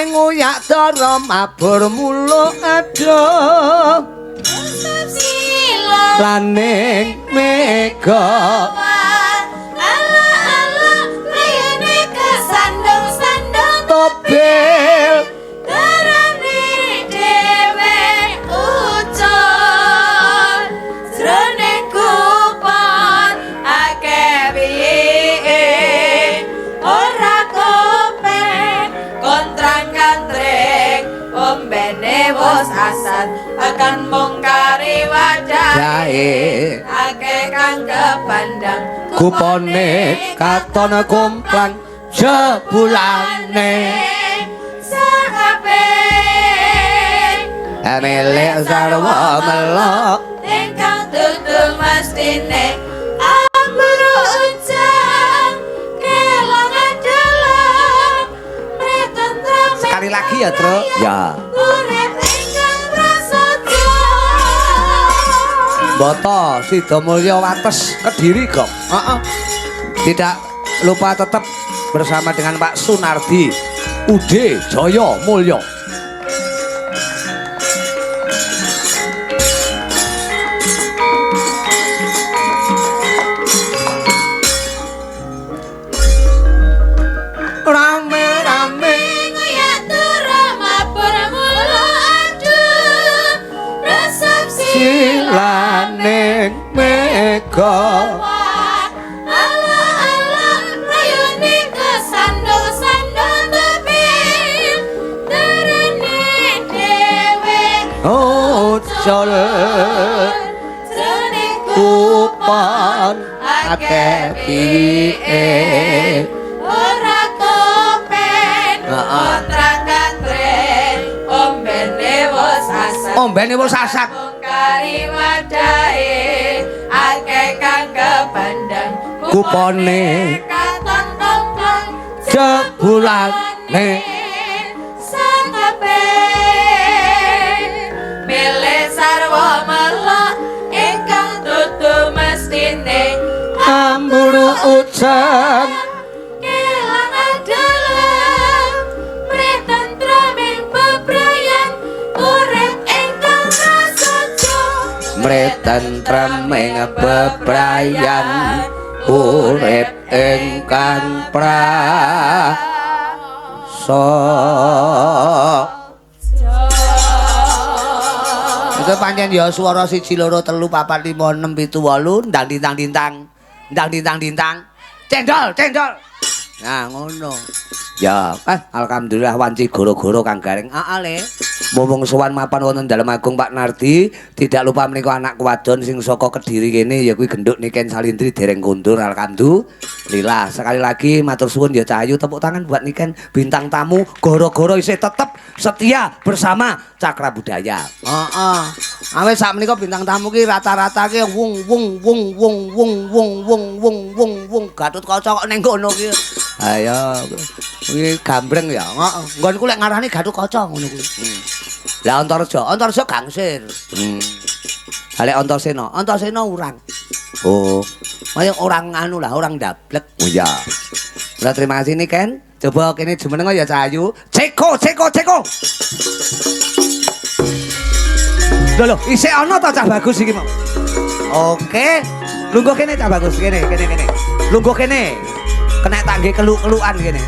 Ngoyak dara mabur muluk adoh laning mega Ala ala rayane kesandung-sandung tobel darane dhewe ucul jroning kupon akeh piye ora kopen kontrang kantring ombene wis asat akan mung kari wadah jae akeh kang kepandang kupone katon komplang jebulane sakabe milik sarwa melok ingkang dudu mestine amburu ucang kelangan dalam mretentrem Sekali lagi ya, Tru. Ya. Urip ingkang prasaja. Boto Sidomulyo Wates Kediri kok. Heeh. Tidak lupa tetap bersama dengan Pak Sunardi UD Joyo Mulyo. Rame-rame Ngoyak turu mabur mula aduh resep silaning mega Ala ala rayune kesandung-sandung tebing darane dhewe ucul jroning kupon akeh piye ora kopen Heeh. kontrang kantren ombene wis asat Ombene wis asat kari wadahe akeh kang kepandang Kupone katon komplang jebulane sakabe milih sarwa melok ingkang dudu mestine amburu ucang kelangan dalam mretentreming bebrayan urip ingkang prasaja mretentreming bebrayan urip ingkang prasaja. Itu pancen ya swara 1 2 3 4 5 6 7 8 ndang dintang dintang ndang dintang dintang cendol cendol. Nah ngono. Ya, alhamdulillah wanci goro-goro Kang Gareng. Aa le. Mumpung sowan mapan wonten Dalem Agung Pak Nardi, tidak lupa menika anak wadon sing saka Kediri kene ya kuwi genduk Niken Salindri dereng kondur alhamdulillah. Sekali lagi matur suwun ya Cahayu, tepuk tangan buat Niken bintang tamu goro-goro isih tetep setia bersama Cakra Budaya. Heeh. Awit sak menika bintang tamu ki rata-rata ki wung wung wung wung wung wung wung wung wung wung Gatut Kaca kok ning kono ki. Ayo kuwi gambreng ya. Heeh. Nggonku lek ngarani Gatut Kaca ngono kuwi. Lah Antareja, Antareja gangsir. Ha lek Antasena, Antasena urang. Oh. Kaya orang anu lah, orang ndablek. Oh iya. Lah terima kasih Niken. Coba kene jumeneng ya Cahayu. Ceko, ceko, ceko. Lho lho, isih ana ta cah bagus iki mau. Oke. Lungguh kene cah bagus, kene, kene, kene. Lungguh kene. Kena tak nggih keluk-kelukan kene.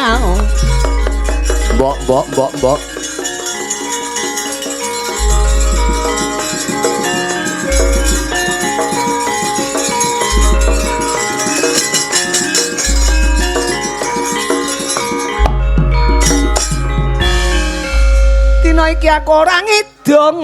Au. Mbok, mbok, mbok, mbok. Dina iki aku ora ngidung.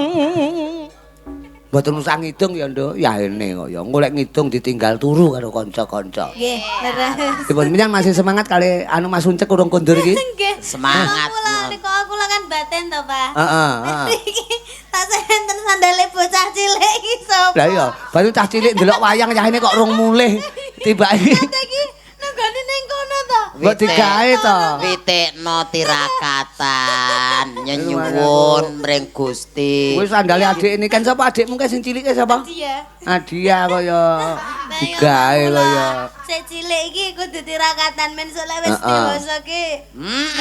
Mboten usah ngidung ya, Nduk. Ya ene kok ya. Engko lek ngidung ditinggal turu karo kanca-kanca. Nggih, leres. Dipun menyang masih semangat kali anu Mas Uncek urung kondur iki. Nggih. Semangat. Aku lah kok aku lah kan batin to, Pak. Heeh, heeh. Iki tak enten sandale bocah cilik iki sapa? Lah iya, baru cah cilik ndelok wayang yahene kok rung mulih. Tibake Iki nang Tunggone ning kono to. Mbok digawe to. Witekno tirakatan nyenyuwun mring Gusti. Kuwi sandale adik ini kan sapa adikmu kae sing cilik sapa? Dia. Adia kaya digawe kaya Sik cilik iki kudu tirakatan men sok lek wis dewasa ki.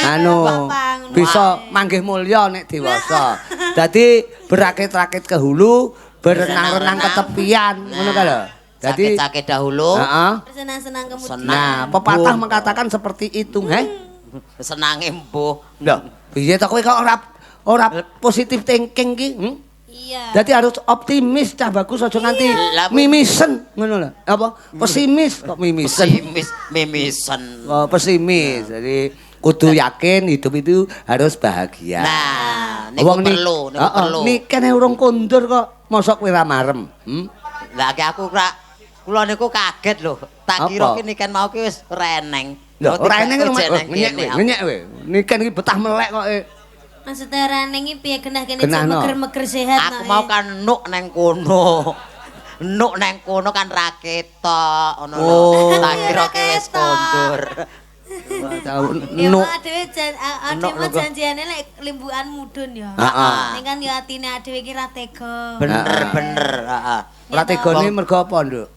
Anu bisa manggih mulya nek dewasa. Dadi berakit-rakit ke hulu, berenang-renang ke tepian, ngono ka lho. Dadi sakit-sakit dahulu. Heeh. Bersenang-senang kemudian. Nah, pepatah mengatakan seperti itu, heh. Senange mbuh. Lho, piye to kowe kok ora positif thinking ki? Hmm? Iya. Dadi harus optimis cah bagus aja nganti mimisen ngono lho. Apa? Pesimis kok mimisen. Pesimis, mimisen. Oh, pesimis. Jadi kudu yakin hidup itu harus bahagia. Nah, niku perlu, niku perlu. Niken urung kondur kok, mosok kowe ra marem. Hmm? Lah ki aku ora kula niku kaget lho. Tak kira ki Niken mau ki wis reneng. Lho, ora eneng ngenyek kowe, ngenyek kowe. Niken iki betah melek kok. Maksudnya reneng iki piye genah kene meger-meger sehat. Aku mau kan nuk neng kono. Nuk neng kono kan ra ketok ngono lho. Tak kira ki wis kondur. Nuk dhewe janjiane lek limbukan mudhun ya. Ning kan ya atine dhewe iki ra tega. Bener-bener, heeh. Ora tegane mergo apa, Nduk?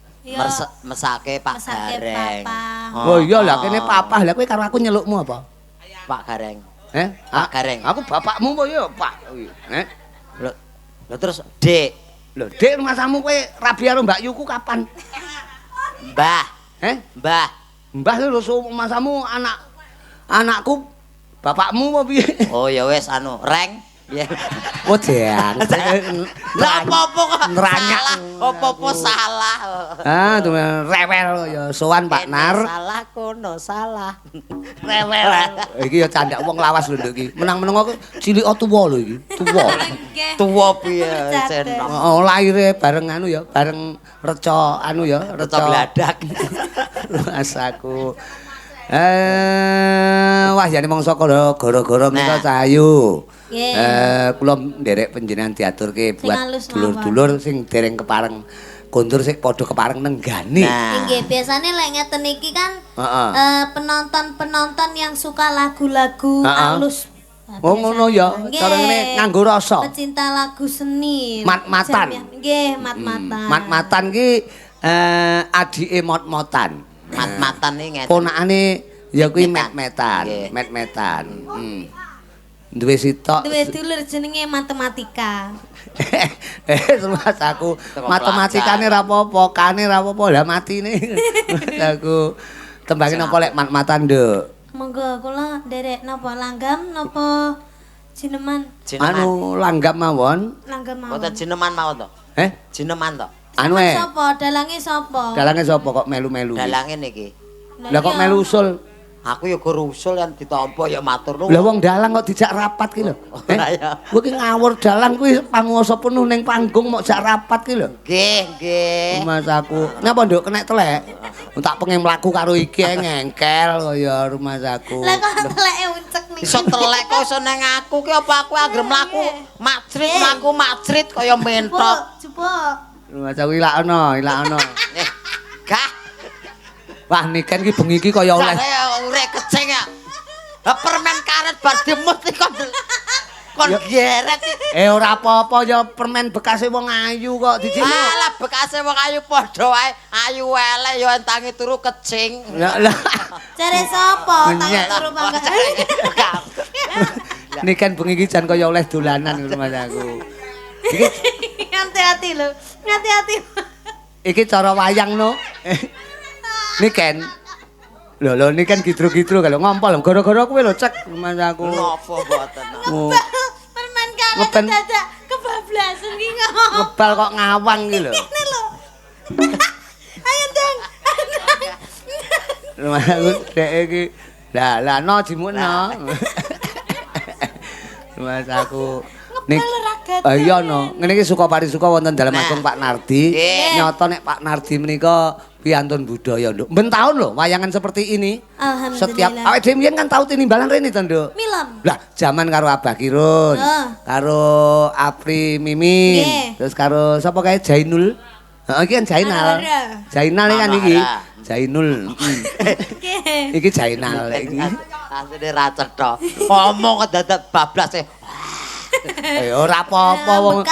Mesake Pak Gareng. Oh iya lah kene papah. Lah kowe karo aku nyelukmu apa? Pak Gareng. Eh? Pak Gareng. Aku bapakmu apa ya, Pak? Eh? Lho, terus Dik. Lho, Dik rumasamu kowe rabi karo Mbak Yuku kapan? Mbah. Eh? Mbah. Mbah lho rumasamu anakku bapakmu apa piye? Oh ya wis anu, Reng. Ya. Oh jang. Lah apa-apa kok Nranyak. Apa-apa salah. Ah, tuh rewel ya sowan Pak Nar. Salah kono salah. Rewel. Iki ya candak wong lawas lho nduk iki. Menang-menang aku cilik tuwa lho iki. Tuwa. Tuwa piye senok. Oh, lahire bareng anu ya, bareng reca anu ya, reca gladak. Mas aku. Wah jane mangsa gara-gara menika cahayu. Kula nderek panjenengan diaturke buat dulur-dulur sing dereng kepareng kondur sing padha kepareng nenggani. Nggih, biasane lek ngeten iki kan penonton-penonton yang suka lagu-lagu alus. Oh ngono ya, cara ngene nganggo rasa. Pecinta lagu seni. Mat-matan. Nggih, mat-matan. Mat-matan ki adike mot-motan. Mat-matan iki ngeten. Ponakane ya kuwi met-metan, met-metan. Duwe sitok. Duwe dulur jenenge matematika. Mas aku matematikane ra apa-apa, kane ra apa-apa, lah matine. Aku tembange napa lek mat-matan, Nduk? Monggo kula nderek napa langgam napa jineman? Anu langgam mawon. Langgam mawon. Mboten jineman mawon to? Eh? Jineman to? Anu e. Sapa? Dalange sapa? Dalange sapa kok melu-melu? Dalange niki. Lah kok melu usul? Aku ya gur usul kan ditampa ya matur nuwun. Lah wong dalang kok dijak rapat ki lho. Kowe ki ngawur dalang kuwi panguwasa penuh ning panggung mok jak rapat ki lho. Nggih, nggih. Mas aku. Napa nduk kenek telek? Tak pengen mlaku karo iki ngengkel kaya rumasaku. Lah kok teleke uncek niki. Iso telek kok iso nang aku ki apa aku anggere mlaku macrit mlaku macrit kaya mentok. Jupuk. Rumasaku ilakno, ilakno. Gah. Wah niken ki bengi iki kaya oleh urek keceng ya. Lah permen karet bar dimut iki kon geret. Ora apa-apa ya permen bekase wong ayu kok dijikno. Alah bekase wong ayu padha wae, ayu elek ya entangi turu kecing. Lah lah. Jare sapa tangi turu pangga. Niken bengi iki jan kaya oleh dolanan rumasaku. Iki hati-hati lho, hati-hati. Iki cara wayang no. Niken. Lho lho niken gidro-gidro kalau ngompol gara-gara kowe lho cek rumasaku. Napa mboten. Permen karet dadak kebablasan ki ngomong. Ngebal kok ngawang ki lho. Ngene lho. Ayo ndang. Rumasaku dhek iki. Lah lah no jimukno. Rumasaku. Nek iya no, ngene iki suka parisuka wonten dalem agung Pak Nardi. Nyata nek Pak Nardi menika piantun budaya, Nduk. Ben taun lho wayangan seperti ini. Alhamdulillah. Setiap awake dhewe mbiyen kan tau tinimbalan rene to, Nduk. Milem. Lah, jaman karo Abah Kirun, karo Apri Mimin, terus karo sapa kae Jainul. Heeh, iki kan Jainal. Jainal kan iki. Jainul. Iki Jainal iki. Asline ra cetha. Ngomong dadak bablas e. Eh ora apa-apa wong.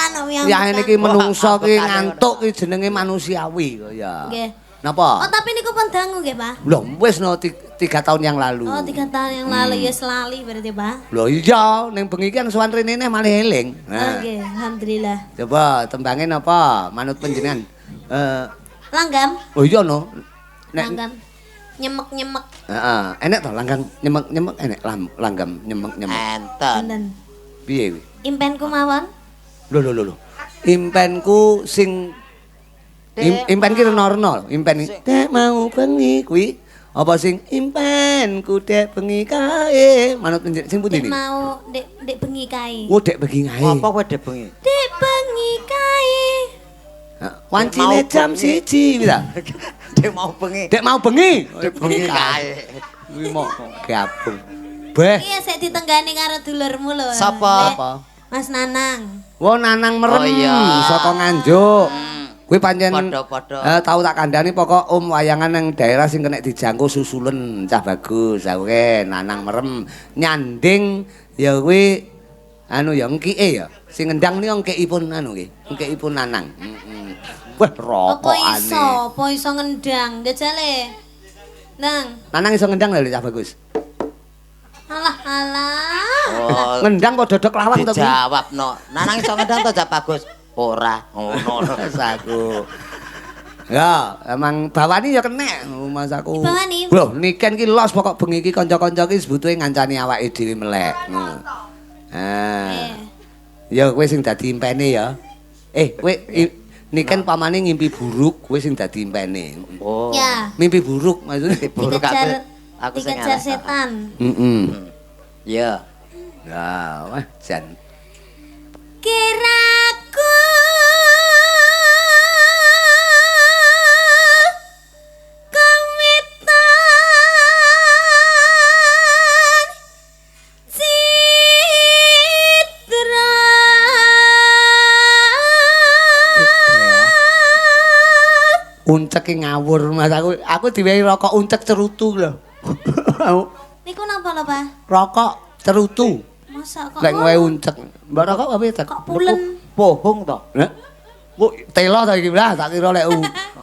Ya ngene iki menungso ki ngantuk ki jenenge manusiawi kok ya. Nggih. Napa? Oh, tapi niku pun dangu nggih, Pak. Lho, wis no 3 tahun yang lalu. Oh, 3 tahun yang lalu ya selali berarti, Pak. Lho iya, ning bengi iki kan sowan rene malah eling. Nah. Nggih, alhamdulillah. Coba tembange napa? Manut panjenengan. Langgam. Oh iya no. Nek langgam. Nyemek-nyemek. Heeh, enek to langgam nyemek-nyemek enek langgam nyemek-nyemek. Enten. Piye kuwi? Impenku mawon. Lho lho lho. Impenku sing impen ki rena-rena, impen dek mau bengi kuwi apa sing impenku dek bengi kae manut sing pundi niki? Mau dek bengi kae. Oh, dek bengi kae. Apa kowe dek bengi? Dek bengi kae. Wancine jam 1 kuwi ta? Dek mau bengi. Dek mau bengi. Dek bengi kae. Kuwi mok gabung. Beh. Iya sik ditenggani karo dulurmu lho. Sapa? Mas Nanang. Wo Nanang merem saka Nganjuk. Kuwi pancen padha-padha. Tau tak kandhani pokok om wayangan nang daerah sing kena dijangkau susulen cah bagus. Oke, Nanang merem nyanding ya kuwi anu ya engkike ya. Sing ngendang niku engkikipun anu nggih, engkikipun Nanang. Heeh. Wah, rokokane. Apa iso? Apa iso ngendang? Jajale. Nang. Nanang iso ngendang lho cah bagus. Alah alah. Oh, ngendang kok dodok lawang to kuwi? Dijawabno. Nanang iso ngendang to cah bagus? Ora ngono aku. Ya, emang bawani ya kenek Mas aku. Bawani. Lho, niken ki los pokok bengi iki kanca-kanca ki sebutuhe ngancani awake dhewe melek. Heeh. Ya kowe sing dadi impene ya. Kowe niken pamane ngimpi buruk, kowe sing dadi impene. Oh. Ya. Mimpi buruk maksudnya buruk aku sing dikejar setan. Heeh. Ya. Ya, wah jan. Kiraku kawitan citra unceke ngawur Mas aku diwehi rokok uncek cerutu lho. Niku napa lho Pak? Rokok cerutu. Masa kok lek ngowe uncek. Mbak rokok apa ya? Kok pulen? Bohong to. Heh. Kok telo ta iki lah tak kira lek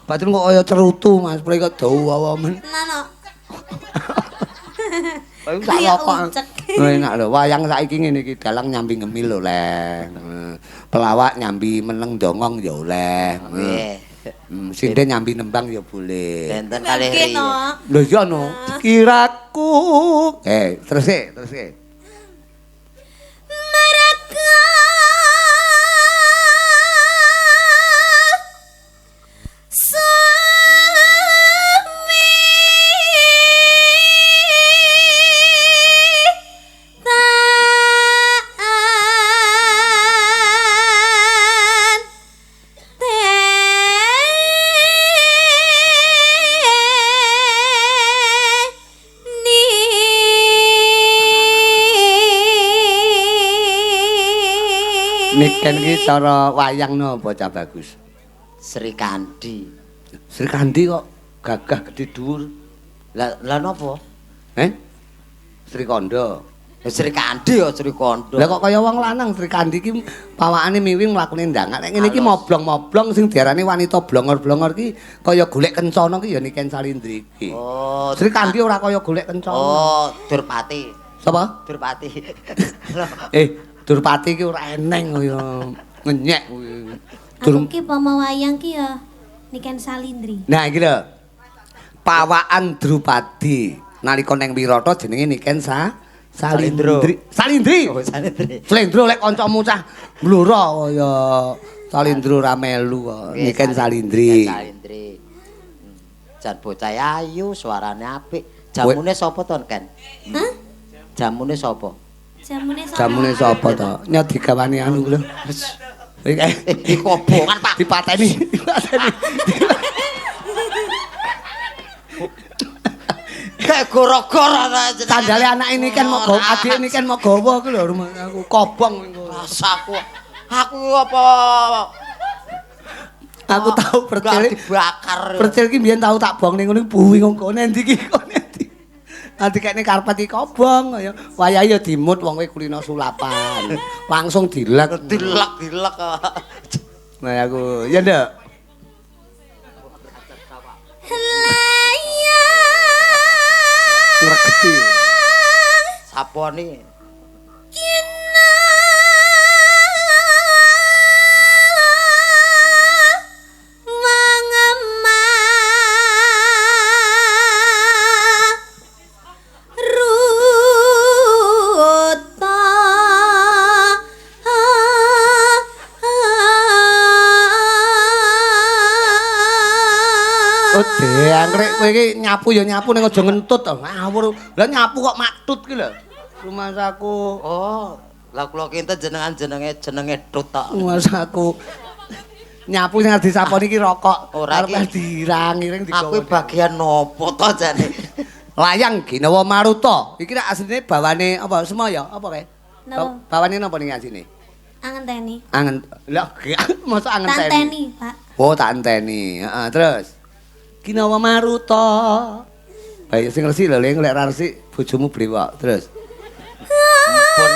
batun kok kaya cerutu Mas, pre kok dawa men. Tenan kok. Kaya rokok. Enak lho, wayang saiki ngene iki dalang nyambi ngemil lho, Leng. Pelawak nyambi meneng dongong ya oleh. Nggih. Sinden nyambi nembang ya boleh. Benten kalih ri. Lho iya no. Kiraku. Terus e, terus e. Niken iki cara wayang napa cah bagus? Sri Kandi. Sri Kandi kok gagah gedhe dhuwur. Lah lah napa? Sri Kandha. Sri Kandi ya Sri Kandha. Lah kok kaya wong lanang Sri Kandi iki pawakane miwing mlakune ndangak. Nek ngene iki moblong-moblong sing diarani wanita blongor-blongor iki kaya golek kencana ki ya Niken Salindri iki. Oh, Sri Kandi ora kaya golek kencana. Oh, Durpati. Sapa? Durpati. Durpati ki ora eneng kaya ngenyek kuwi. Aku ki pomo wayang ki ya Niken Salindri. Nah iki lho. Pawakan Drupadi nalika neng Wirata jenenge Niken Salindri. Salindri. Oh, Salindri. Salindro lek kancamu cah mbloro kaya Salindro ra melu kok. Niken Salindri. Niken Salindri. Jan bocah ayu, suarane apik. Jamune sapa to, Ken? Hah? Jamune sapa? Jamune sapa? Jamune sapa to? Nyot digawani anu lho. Iki kobongan, Pak. Dipateni, dipateni. Kayak goro-goro ta. Sandale anak ini kan mau gawa, adik ini kan mau gawa ku lho rumah aku kobong iku. Rasaku. Aku apa Aku tau percil dibakar. Percil ki mbiyen tau tak bong ning ngono buwi kok endi iki kok endi. Nanti kene karpet iki kobong kaya wayahe ya dimut wong kowe kulino sulapan. Langsung dilek. Dilek-dilek. Nah aku ya ndak. Ngregeti. Saponi. Anggrek kowe iki nyapu ya nyapu ning aja ngentut to. Ngawur. Lah nyapu kok maktut ki lho. Rumasaku. Oh, lah kula kinten jenengan jenenge tut tok. Rumasaku. Nyapu sing arep disaponi iki rokok. Ora arep dirang-iring digawa. Aku bagian nopo to jane? Layang Ginawa Maruta. Iki rak asline bawane apa Semaya? Apa kae? Napa? Bawane napa ning asline? Angenteni. Angen. Lah mosok angenteni. Tanteni, Pak. Oh, tanteni. Heeh, terus. Ginawa Maruta. Baik sing resik lho, Ling, lek ra resik bojomu brewok. Terus. Ampun.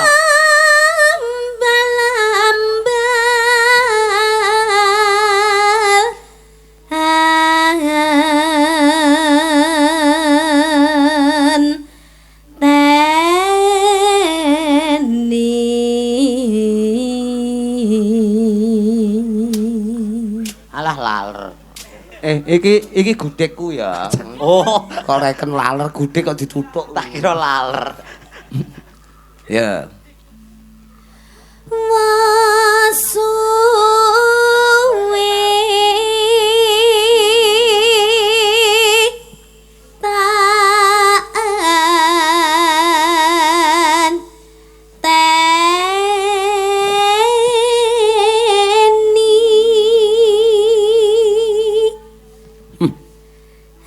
Alah laler. Iki gudegku ya. Oh, kok reken laler gudeg kok dituthuk. Tak kira laler. Ya. Wasuwe taan teni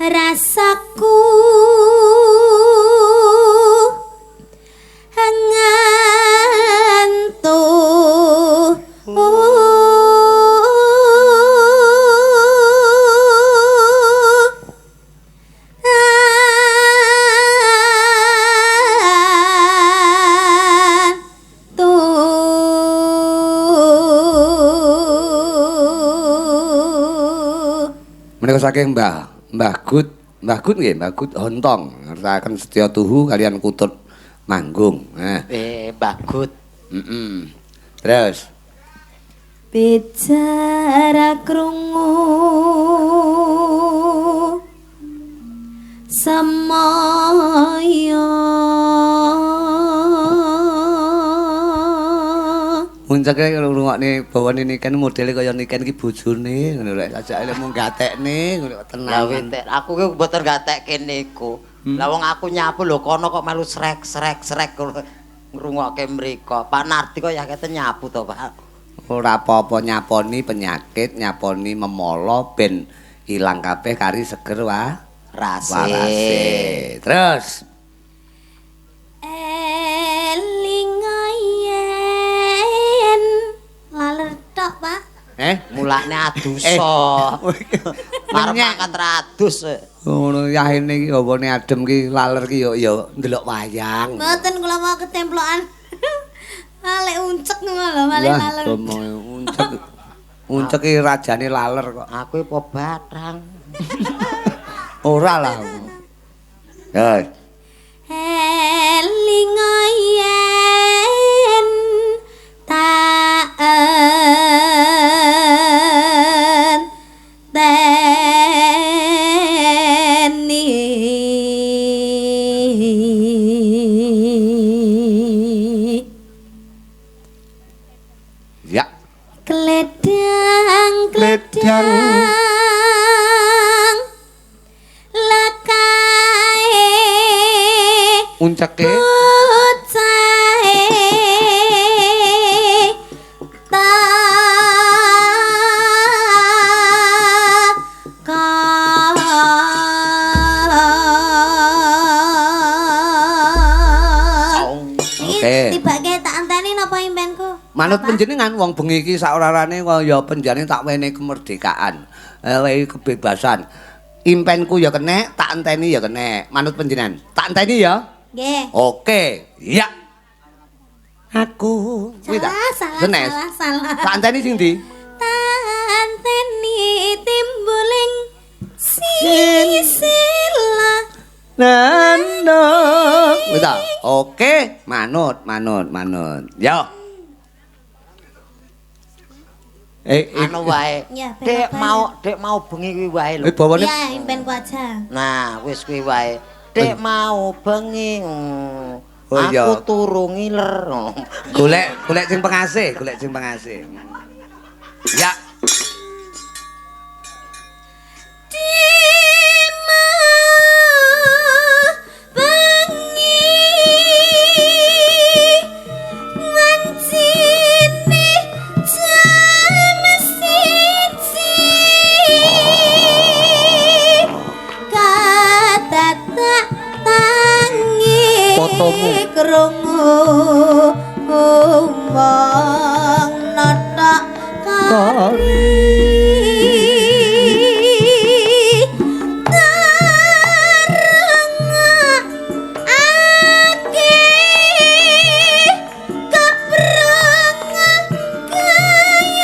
rasaku ngantuk. Menika saking Mbah Gut, Mbah Gut nggih, Mbah Gut Hontong ngersakaken setya tuhu kalian kutut manggung. Nah. Mbah Gut. Heeh. Terus bicara krungu semaya. Muncake ngrungokne bawane niken modele kaya niken iki bojone ngono lho. Sajake lek mung gatekne ngono tenang. Lah aku ki mboten gatekke niku. Lah wong aku nyapu lho kono kok melu srek-srek-srek ngrungokke mriko. Pak Nardi kok ya kete nyapu to, Pak. Ora apa-apa nyaponi penyakit, nyaponi memolo ben ilang kabeh kari seger wa rase. Terus eling yen laler tok, Pak. Mulane adusa. Arep mangkat radus. Ngono yahene iki hawane adem ki laler ki ya ndelok wayang. Mboten kula mau ketemplokan. Lek uncek ngono lho, malah laler. Uncek. Uncek iki rajane laler kok. Aku apa batrang. Ora lah. Ya. Eling yen taen teni. Ya. Kledang kledang lakae unceke bocahe takon. Iki Oke. Tibake tak anteni napa impenku? Manut panjenengan wong bengi iki saorarane kaya penjane tak wenehi kemerdekaan, wenehi kebebasan. Impenku ya kenek, tak enteni ya kenek. Manut panjenengan. Tak enteni ya? Nggih. Oke. Ya. Aku kuwi ta? Salah, salah, salah, salah. Tak enteni sing ndi? Tak anteni timbuling sisila. Nano. Kuwi ta? Oke, manut, manut, manut. Yo. Anu wae. Dek mau bengi kuwi wae lho. Bawane. Iya, impenku aja. Nah, wis kuwi wae. Dek mau bengi. Oh, aku turu ngiler. Golek golek sing pengasih, golek sing pengasih. Ya. Krungu wong notok kari tarengake kepreng kayane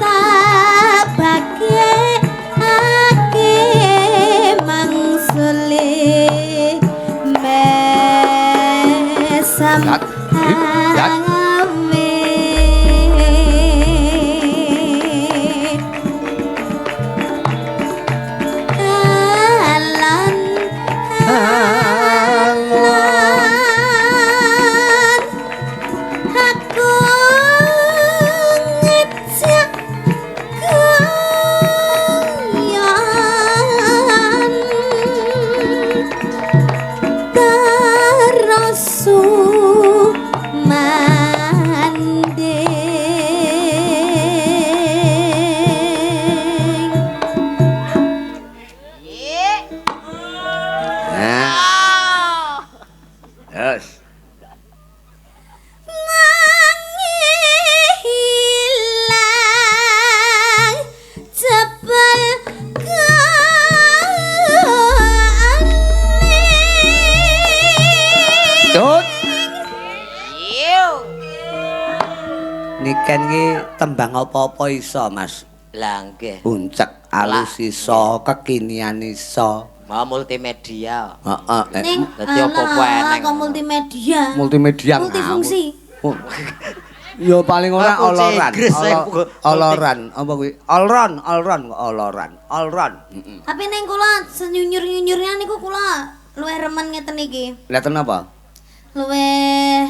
tabake ake mangsule mesam awe alon alon aku ngejak guyon terus manding. Nah. Terus. Menghilang jebal Tut. Niken ki tembang apa-apa iso, Mas. Lah nggih. Uncek alus iso, kekinian iso. Mau multimedia. Heeh. Dadi apa-apa eneng. Kok multimedia. Multimedia. Multifungsi. Ya paling ora oloran. Oloran apa kuwi? Olron, olron kok oloran. Olron. Heeh. Tapi ning kula senyunyur-nyunyurnya niku kula luwih remen ngeten iki. Lha ten apa? Luwih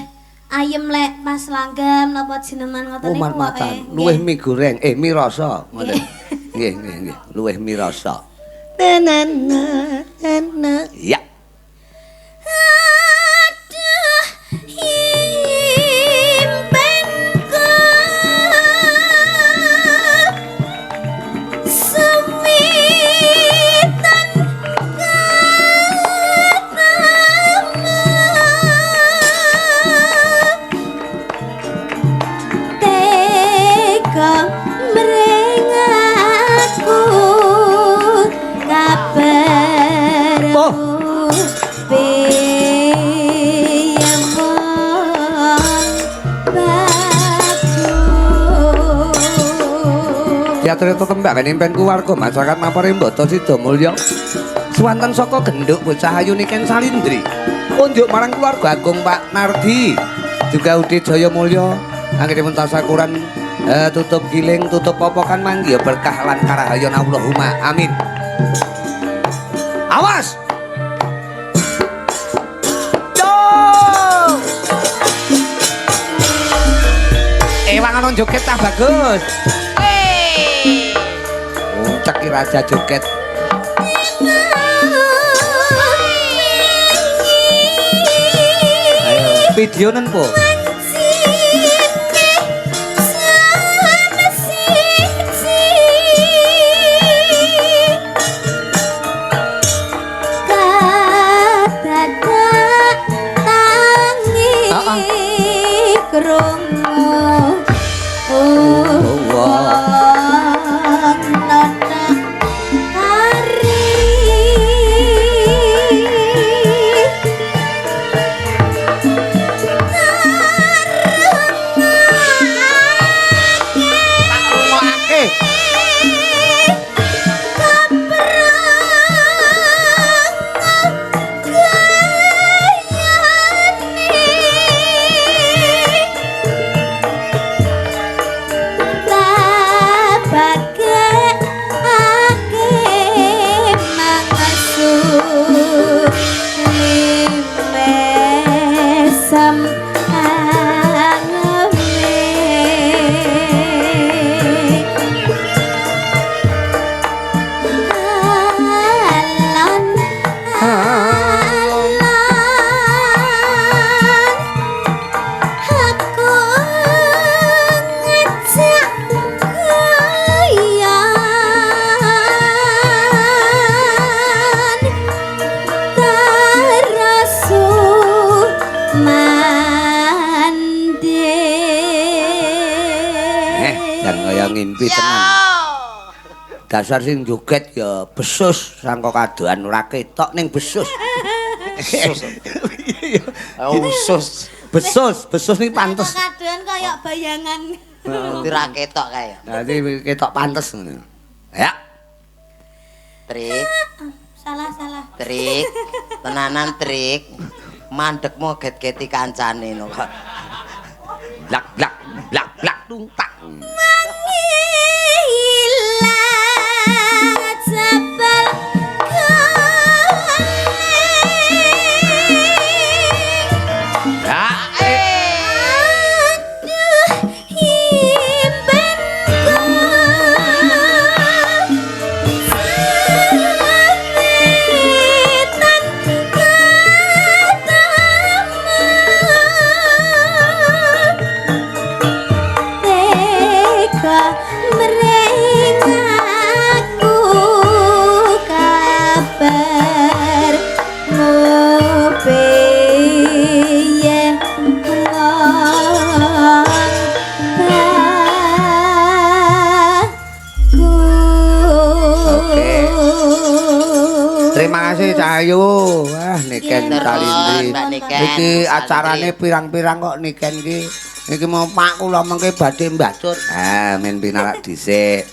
ayem lek pas langgam napa jineman ngoten niku. Mat-matan. Luwih mie goreng, mie rasa ngoten. Nggih, nggih, nggih. Luwih mie rasa. Na na na na. Ya. Aduh, impenku sumitan ketemu tega mrengaku kabar Teater tetembangan impenku warga masyarakat Mapore Mbata Sidamulya. Swanten saka genduk bocah ayu Niken Salindri. Unjuk marang keluarga agung Pak Nardi. Juga Ude Jaya Mulya anggenipun tasakuran tutup giling, tutup popokan manggi berkah lan karahayon Allahumma amin. Awas. Yo. Ewang ana joget tah bagus. Uncek ki raja joget. Ayo, videonen po. krungu wong nata hari Tak rungokake. Aku ngejak kayan terasu mande. Jan kaya ngimpi tenan. Dasar sing joget ya besus sangka kadohan ora ketok ning besus. Usus. Besus, besus ning pantes. Kadohan kaya bayangan. Dadi ra ketok kae. Dadi ketok pantes ngono. Ya. Trik, Salah salah. trik. Tenanan trik. Mandekmu get-geti kancane no kok. Blak blak blak blak tungtak. Hilang jabal kuning. Ya. Aduh impenku sawitan ketemu teka mring aku kabar piye wong bagus. Oke. Terima kasih Cahayu. Wah, Niken Nggih, Salindri. Mbak Niken. Iki acarane pirang-pirang kok Niken iki. Iki mau Pak kula mengke badhe mbacur. Ah, men pinarak dhisik.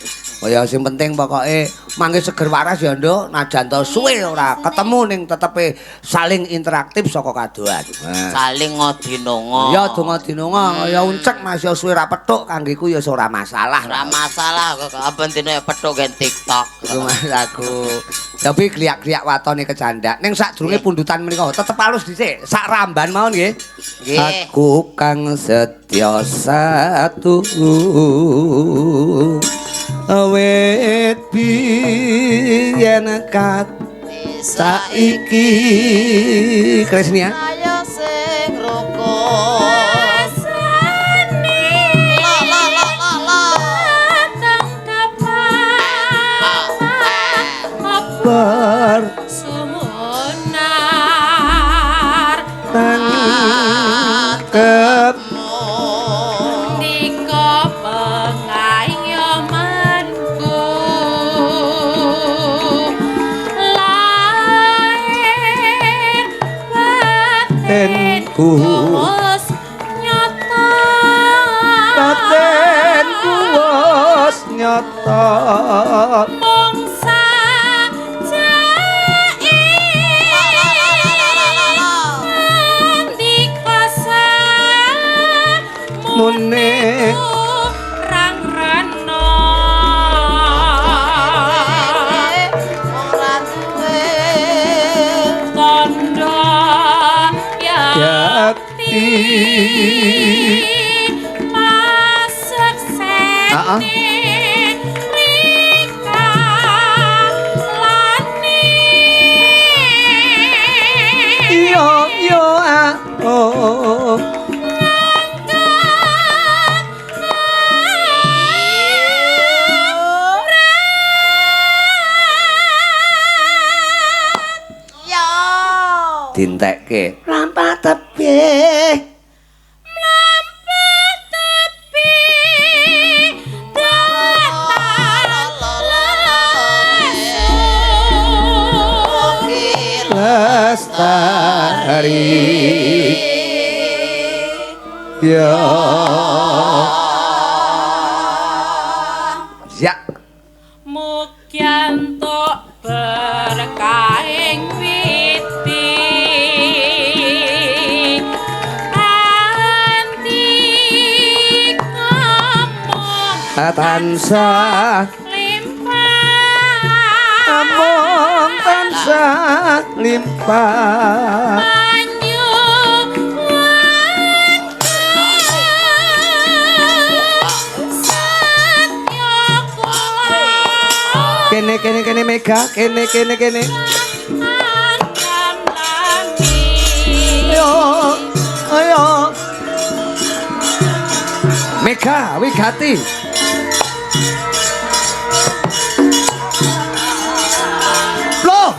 Kaya sing penting pokoke mangke seger waras ya, Nduk. Najan to suwe ora ketemu ning tetepe saling interaktif saka kadohan. Nah. Saling ngodinonga. Ya donga dinonga kaya uncek Mas ya suwe ra petuk kanggeku ya ora masalah. Ora masalah kok aben dino ya petuk gen TikTok. Iku Mas aku. Tapi kliak-kliak watone kecandak. Ning sadurunge pundutan menika tetep halus dhisik. Sak ramban mawon nggih. Nggih. Aku kang setya satu wit biyen kat saiki Kresnia. Ayo sing rukun. Rasane La la la la la. tang dapat Ber sumunar tangkep nika pengayomanku lahir Batinku. wis nyata batinku wis nyata mung sajake ndika Mune. rang rana Ora duwe tondo Yakti. Masuk Ah, ah. sene rika lani yo yo ah oh Yo. Dintekke mlampah tebih. Mlampah lestari. Ya. Ya. Mugi entuk berkahing witi andika mung Tansah limpah amung tansah limpah. Kene kene kene Mega, kene kene kene. Ayo, ayo. Mega wigati. Loh.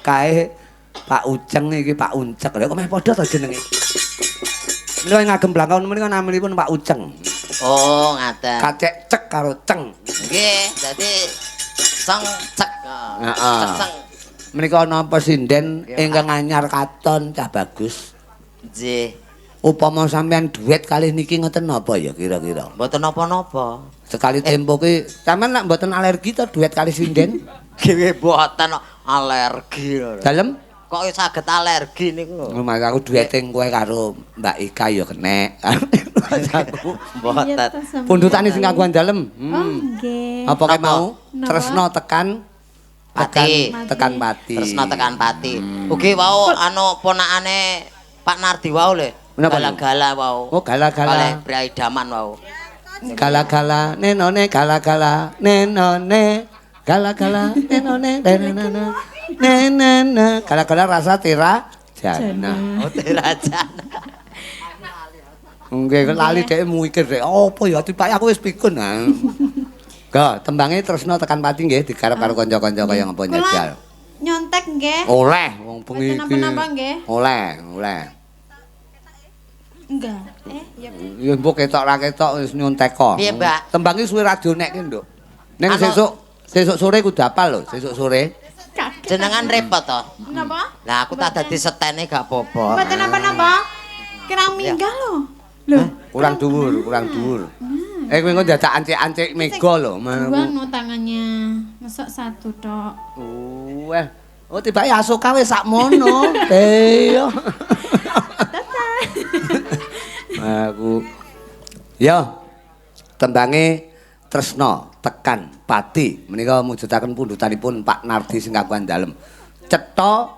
Kae Pak Uceng iki Pak Uncek. Lha kok meh padha to jenenge. Menika ngagem blangkon menika naminipun Pak Uceng. Oh, ngaten. Kacek cek karo ceng. Nggih, dadi ceng cek. Heeh. Ceng. Menika ana pesinden ingkang anyar katon cah bagus. Nggih. Upama sampean duet kalih niki ngoten napa ya kira-kira? Mboten napa-napa. Sekali tempo ki sampean lak mboten alergi to duet kalih sinden? Nggih mboten alergi lho. Dalem? Kok saged alergi niku lho. Mas aku duete kowe karo Mbak Ika ya kenek. Aku mboten. Pundutane sing kagungan dalem. Oh, nggih. Apa kae mau? Tresno tekan pati. Tekan pati. Tresno tekan pati. Ugi wau anu ponakane Pak Nardi wau lho. Gala-gala wau. Oh, gala-gala. Kalih priayi daman wau. Gala-gala nenone gala-gala nenone gala-gala nenone nenana. Nenene gala-gala rasa tira jana. Oh, tira jana. Nggih, lali dhek mikir dhek apa ya tibake aku wis pikun. Ga, tembange tresno tekan pati nggih digarap karo kanca-kanca kaya ngapa njajal. Nyontek nggih. Oleh wong bengi iki. Napa-napa nggih? Oleh, oleh. Enggak. Ya. Ya mbok ketok ra ketok wis nyontek kok. Piye, Mbak? Tembange suwe ra dionekke, Nduk. Ning sesuk sore kudu apal lho, sesuk sore. Jenengan repot to? Napa? Lah aku tak dadi setene gak apa-apa. Mboten napa-napa. Kirang minggah lho. Lho, kurang dhuwur, kurang dhuwur. Eh kowe engko dadak ancik-ancik mega lho. Dua no tangannya. Mosok satu tok. Weh. Oh tibake Asoka wis sakmono. Iya. Aku. Yo. Tembange Tresno tekan pati menika mujudaken pundhutanipun Pak Nardi sing kagungan dalem. Cetha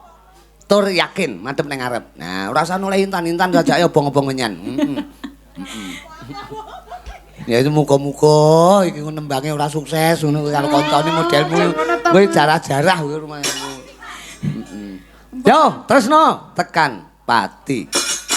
tur yakin madhep ning ngarep. Nah, ora usah noleh intan-intan sajake obong-obong menyan. Ya itu muga-muga iki nembange ora sukses ngono karo kancane modelmu. Kowe jarah-jarah kowe rumahmu. Yo, Tresno tekan pati.